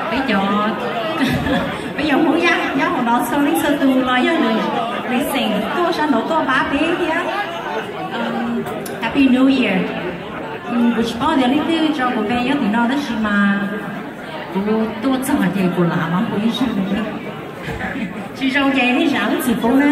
Peb cov, peb cov Hmoob Yaj nyob hauv no txhua leej txhua tus los yog lwm xeem tuaj sab nraud tuaj pab peb thiab. Happy New Year. Kuv tsis paub tias leej twg tso kuv npe nyob tim no tab sis mas kuv tuaj txog ces kuv lam mov kuv ib zag. Tsis zoo ces nej zam lub txim pub na.